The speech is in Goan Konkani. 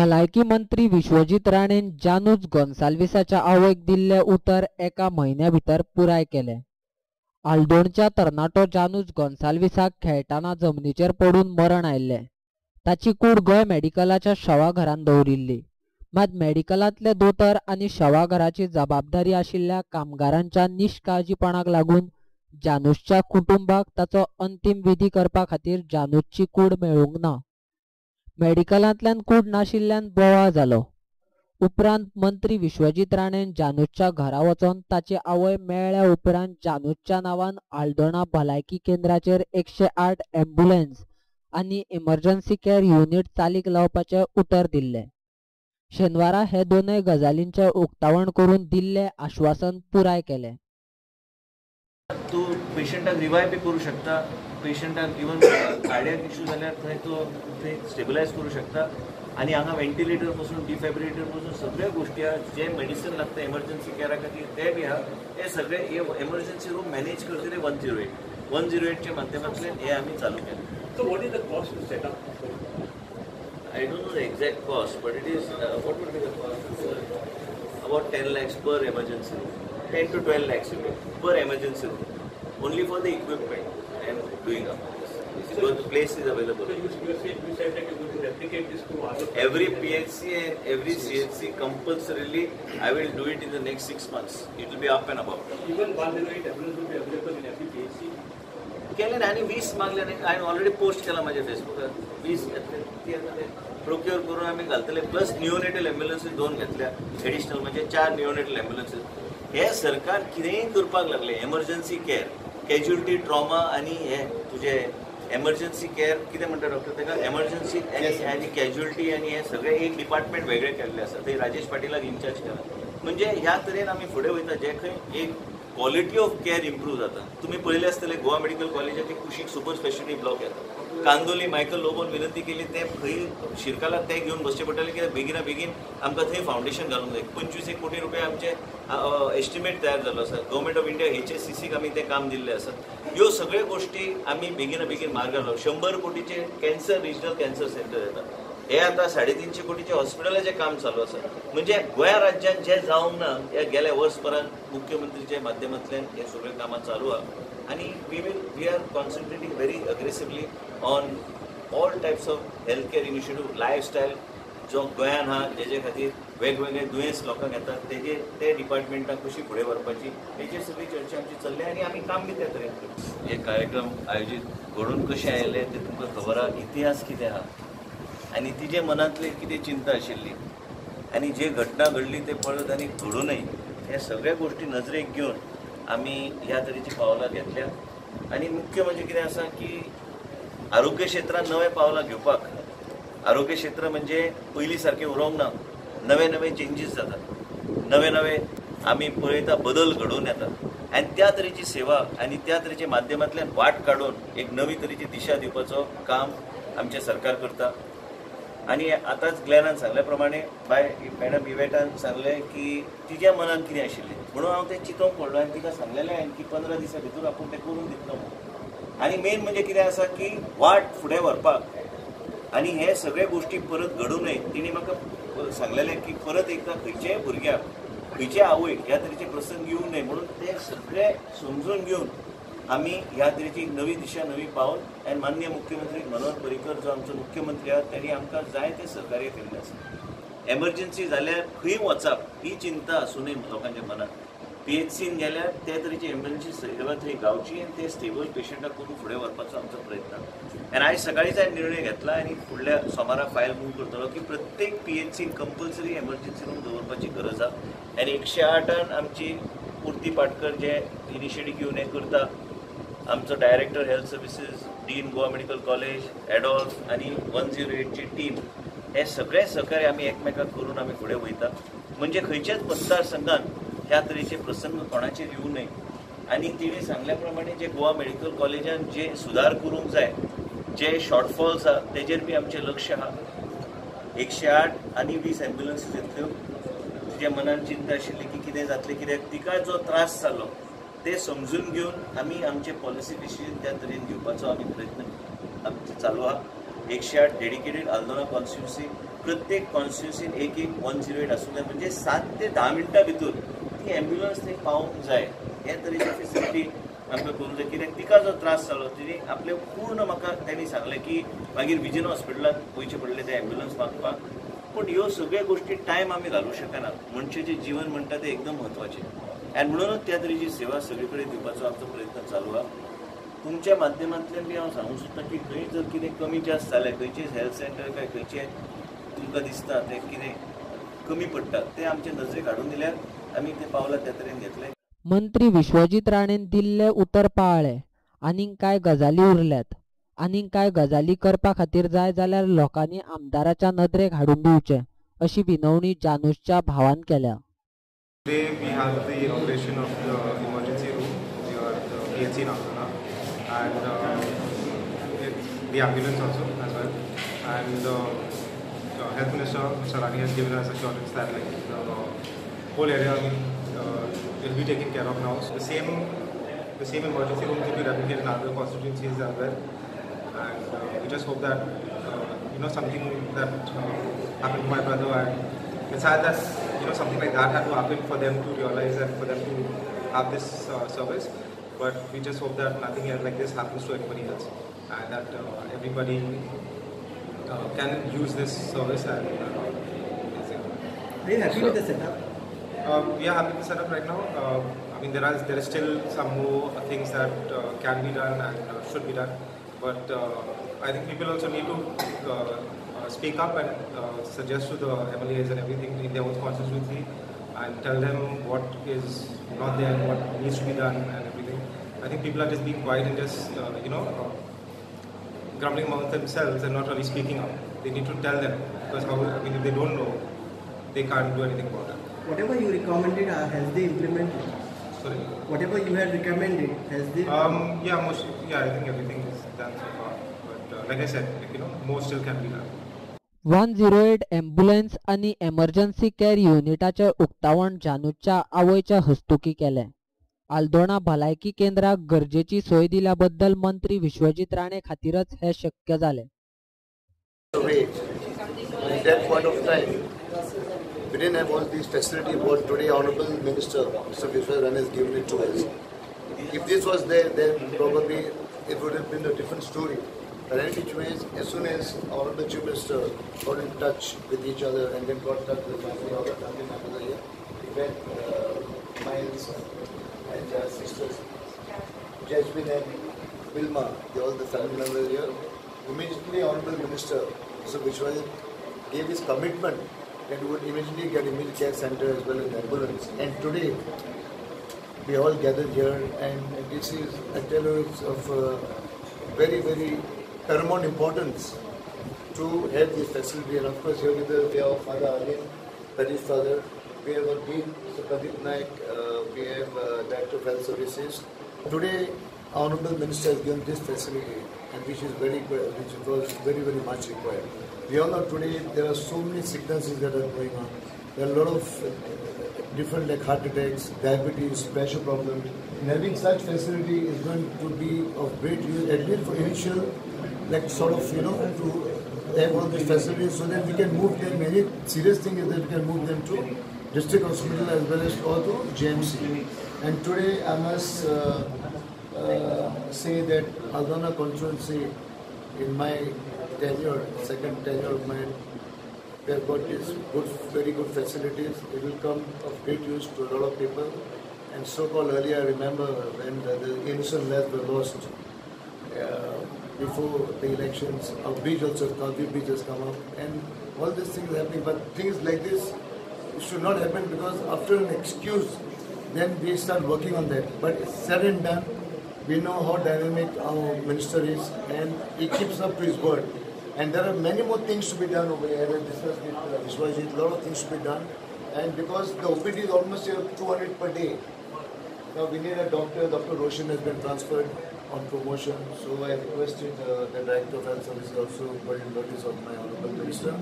भलायकी मंत्री विश्वजीत राणेन जानूच गोन्साल्विसाच्या आवयक दिल्लें उतर एका म्हयन्या भितर पुराय केलें. आल्दोणच्या तरणाटो जानूच गोन्साल्विसाक खेळटाना जमनीचेर पडून मरण आयिल्लें. ताची कूड गोंय मेडिकलाच्या शवाघरांत दवरिल्ली. मात मेडिकलांतले दोतोर आनी शवाघराची जबाबदारी आशिल्ल्या कामगारांच्या निश्काळजीपणाक लागून जानूसच्या कुटुंबाक ताचो अंतीम विधी करपा खातीर जानूसची कूड मेळूंक ना. मेडिकलांतल्यान कूड नाशिल्ल्यान बोवाळ जालो. उपरांत मंत्री विश्वजीत राणेन जानूसच्या घरा वचोन ताची आवय मेळ्ळ्या उपरांत जानूसच्या नांवान आल्दोणा भलायकी केंद्राचेर 108 ॲम्ब्युलन्स आनी इमर्जन्सी केअर युनिट चालीक लावपाचें उतर दिल्लें. शेनवारा हे दोनय गजालींचें उक्तावण करून दिल्लें आश्वासन पुराय केलें. तूं पेशंटाक रिवायव बी करूं शकता, पेशंटाक इवन कार्डियक इशू जाल्यार थंय तो थंय स्टेबलायज करूं शकता आनी हांगा वेंटिलेटर पासून डिफायब्रिलेटर पासून सगळ्यो गोश्टी आहा, जे मेडिसन लागता एमर्जन्सी केअरा खातीर ते बी आहा. हे सगळे हे एमर्जन्सी रूम मॅनेज करतले 108 108च्या माध्यमांतल्यान हे आमी चालू केलें. So what is the cost to set up? I don't know the exact cost, but it is what would be the cost? About 10 lakhs per emergency room, 10 to 12 lakhs per emergency room, only for the equipment I am doing up this. Because the place is available. So you said that you are going to replicate this to other. Every PHC and every CHC compulsorily, I will do it in the next 6 months. It will be up and about. Even 108 ambulance will be available in every PHC. केले ना आनी 20 मागले आनी हांवें ऑलरेडी पोस्ट केला म्हाज्या फेसबुकार. 20 घेतले ती आतां ते प्रोक्युअर करून आमी घालतले. प्लस निओनेटल एम्ब्युलन्सीस 2 घेतल्या एडिशनल, म्हणजे 4 निओनेटल एम्ब्युलन्सीस. हे सरकार कितेंय करपाक लागले. एमर्जन्सी केअर, कॅज्युअलिटी, ट्रॉमा आनी हे तुजे एमर्जन्सी केअर कितें म्हणटा डॉक्टर ताका, एमर्जन्सी आनी कॅज्युअलिटी आनी हे सगळे एक डिपार्टमेंट वेगळें केल्लें आसा. थंय राजेश पाटीलाक इन्चार्ज केला. म्हणजे ह्या तरेन आमी फुडें वयता, जे खंय एक क्वॉलिटी ऑफ केअर इम्प्रूव जाता. तुमी पळयलें आसतलें गोवा मेडिकल कॉलेजाचे कुशीक सुपर स्पेशलिटी ब्लॉक येता. कांदोली मायकल लोबोन विनंती केली, ते खंय शिरकाला ते घेवन बसचे पडटले कित्याक बेगिना बेगीन आमकां थंय फावंडेशन घालूंक जाय. 25 कोटी रुपया आमचे एस्टिमेट तयार जाल्लो आसा. गव्हर्मेंट ऑफ इंडिया HSCCक आमी तें काम दिल्लें आसा. ह्यो सगळ्यो गोश्टी आमी बेगिना बेगीन मार्गार लावूं. 100 कोटीचे कॅन्सर रिजनल कॅन्सर सेंटर येता. हे आतां 350 कोटीचे हॉस्पिटलाचें काम चालू आसा. म्हणजे गोंया राज्यान जें जावंक ना ह्या गेल्या वर्सभरान मुख्यमंत्रीच्या माध्यमांतल्यान हे सगळें कामां चालू आहा आनी we are concentrating very aggressively on all types of health care initiative. Lifestyle जो गोंयान आहा जेजे खातीर वेगवेगळे दुयेंस लोकांक येतात तेजे ते डिपार्टमेंटाक कशी फुडें व्हरपाची हेचेर सगळी चर्चा आमची चल्ल्या आनी आमी काम बी त्या तरेन करता. हे कार्यक्रम आयोजीत घडून कशें आयले तें तुमकां खबर आहा. इतिहास कितें आहा आनी तिजे मनांतली कितें चिंता आशिल्ली आनी जे घटना घडली ते पळत आनी घडूं नये हे सगळ्या गोश्टी नजरेक घेवन आमी ह्या तरेची पावलां घेतल्या. आनी मुख्य म्हणजे कितें आसा की आरोग्य क्षेत्रांत नवें पावलां घेवपाक, आरोग्य क्षेत्र म्हणजे पयलीं सारकें उरोंक ना, नवे नवे चेंजीस जातात, नवे नवे आमी पळयता बदल घडोवन येतात आनी त्या तरेची सेवा आनी त्या तरेच्या माध्यमांतल्यान वाट काडून एक नवी तरेची दिशा दिवपाचो काम आमचें सरकार करता. आनी आतांच ग्लॅनान सांगल्या प्रमाणे बाय मॅडम इवेटान सांगलें की तिज्या मनान कितें आशिल्लें म्हणून हांव तें चिंतूंक पडलो आनी तिका सांगलेलें हांवें की 15 दिसां भितर आपूण तें करून दितलो म्हणून. आनी मेन म्हणजे कितें आसा की वाट फुडें व्हरपाक आनी हे सगळे गोश्टी परत घडूं नये. तिणें म्हाका सांगलेलें की परत एकदां खंयच्याय भुरग्याक खंयच्याय आवयक ह्या तरेचे प्रसंग येवं नये म्हणून ते सगळे समजून घेवन आमी ह्या तरेची एक नवी दिशा नवी पावल आनी माननीय मुख्यमंत्री मनोहर पर्रीकर जो आमचो मुख्यमंत्री आहा तेणी आमकां जाय तें सहकार्य केल्लें आसा. एमर्जन्सी जाल्यार खंय वचप ही चिंता आसूं नये लोकांच्या मनात. PHCन गेल्यार ते तरेची एमर्जन्सी सेवा थंय गावची आनी ते स्टेबल पेशंटाक करून फुडें व्हरपाचो आमचो प्रयत्न. आनी आयज सकाळींच हांवें निर्णय घेतला आनी फुडल्या सोमारा फायल मूव करतलो की प्रत्येक PHCन कंपल्सरी एमर्जन्सी रूम दवरपाची गरज आहा. आनी 108 आमची पूर्ती पाटकर जे इनिशिएटीव घेवन हें करता, आमचो director health services, dean Goa medical college, Adolf आनी 108ची टीम, हे सगळे सहकार्य आमी एकमेकाक करून आमी फुडें वयता. म्हणजे खंयच्याच मतदारसंघान ह्या तरेचे प्रसंग कोणाचेर येवं नये. आनी तिणें सांगल्या प्रमाणे जे गोवा मेडिकल कॉलेजान जे सुदार करूंक जाय, जे शॉर्टफॉल्स आहा तेजेर बी आमचें लक्ष आहा. 108 आनी 20 एम्ब्युलन्सीस येतल्यो. तिज्या मनान चिंता आशिल्ली की कितें जातलें कित्याक तिका जो त्रास जालो ते समजून घेवन आमी आमचे पॉलिसी डिसिजन त्या तरेन घेवपाचो आमी प्रयत्न आमचे चालू आहा. 108 डेडिकेटेड आल्दोना कॉन्स्टिट्युन्सी प्रत्येक कॉन्स्टिट्युन्सीन एक एक 108 आसूंक जाय, म्हणजे 7 ते 10 मिनटां भितर ती एम्ब्युलन्स थंय पावोवंक जाय. हे तरेची फेसिलिटी आमकां करूंक जाय, कित्याक तिका जो त्रास जालो तिणी आपले पूर्ण म्हाका तेणी सांगलें की मागीर विजन हॉस्पिटलांत वयचें पडलें ते एम्ब्युलन्स मागपाक. पूण ह्यो सगळ्यो गोश्टी टायम आमी घालूंक शकना. मनशाचें जीवन म्हणटा तें एकदम म्हत्वाचें आनी म्हणूनच त्या तरेची सेवा सगळे कडेन दिवपाचो आमचो प्रयत्न चालू आसा. तुमच्या माध्यमांतल्यान बी हांव सांगूंक सोदता की खंय जर कितें कमी जास्त जालें, खंयचें हेल्थ सेंटर काय खंयचें तुमकां दिसता तें कितें कमी पडटा तें आमचे नजरेक हाडून दिल्यार आमी तें पावलां त्या तरेन घेतले. मंत्री विश्वजीत राणेन दिल्लें उतर पाळ्ळें. आनीक कांय गजाली उरल्यात. आनीक कांय गजाली करपा खातीर जाय जाल्यार लोकांनी आमदाराच्या नदरेक हाडून दिवचें अशी विनवणी जानूसच्या भावान केल्या. Today we have the inauguration of the emergency room here at the PHC in Aldona, and the ambulance also as well. And the Health Minister Mr. Rane has given us assurance that like the whole area will be taken care of now. So the same emergency room will be replicated in other constituencies as well. And we just hope that something that happened to my brother, and it's sad that something like that had to happen for them to realize and for them to have this service. But we just hope that nothing like this happens to anybody else, and that everybody can use this service. And are you happy with the setup? We are happy with the setup right now. I mean, there is still some more things that can be done and should be done. But I think people also need to speak up and suggest to the MLAs and everything in their own constituency and tell them what is not there and what needs to be done and everything. I think people are just being quiet and just, grumbling among themselves and not really speaking up. They need to tell them, because if they don't know, they can't do anything about it. Whatever you recommended, has they implemented? Sorry? Whatever you had recommended, has they? Yeah, I think everything is done so far. But like I said, more still can be done. 108 ambulance आनी एमर्जन्सी केअर युनिटाचें उक्तावण जानूच्या आवयच्या हस्तुकी केलें. आल्दोणा भलायकी केंद्राक गरजेची सोय दिल्या बद्दल मंत्री विश्वजीत राणे खातीरच हें शक्य जालें. At that point of time, we didn't have all these facilities what today Honorable Minister Mr. Vishwajit Rane has given it to us. If this was there, then probably it would have been a different story. But in which ways, as soon as Honorable Chief Minister got in touch with each other and then got in touch with the family, all the family members are here, we met Miles and their sisters, Jasmine and Wilma, they all the family members here. Immediately Honorable Minister Mr. Vishwajit gave his commitment that we would immediately get immediate care center as well as ambulance. And today, we all gathered here, and this is, I tell you, it's of very, very paramount importance to have this facility. And of course, here with us, we have Father Alin, Pradeep's father, we have our Dean, Mr. Pradeep Naik, we have Director of Health Services. Today, Honorable Minister has given this facility, and which is very, which was very, very much required. We all know today there are so many sicknesses that are going on. There are a lot of different, like heart attacks, diabetes, pressure problems. And having such facility is going to be of great use, at least for initial, like sort of, to have all these facilities so that we can move them. Any serious thing is that we can move them to district hospital as well as or to JMC. And today I must say that Aldona constituency, in my tenure, second tenure of mine, we have got these good, very good facilities. It will come of great use to a lot of people. And so-called earlier, I remember when the innocent lives were lost before the elections, our bridge also, Kalvi bridge has come up, and all these things are happening. But things like this should not happen, because after an excuse, then we start working on that. But it's said and done. We know how dynamic our minister is, and he keeps up to his word. And there are many more things to be done over here. I discussed with Vishwajit, a lot of things to be done. And because the OPD is almost 200 per day, now we need a doctor. Dr. Roshan has been transferred on promotion. So I requested the Director of Health Services also, got in notice of my Honorable Minister.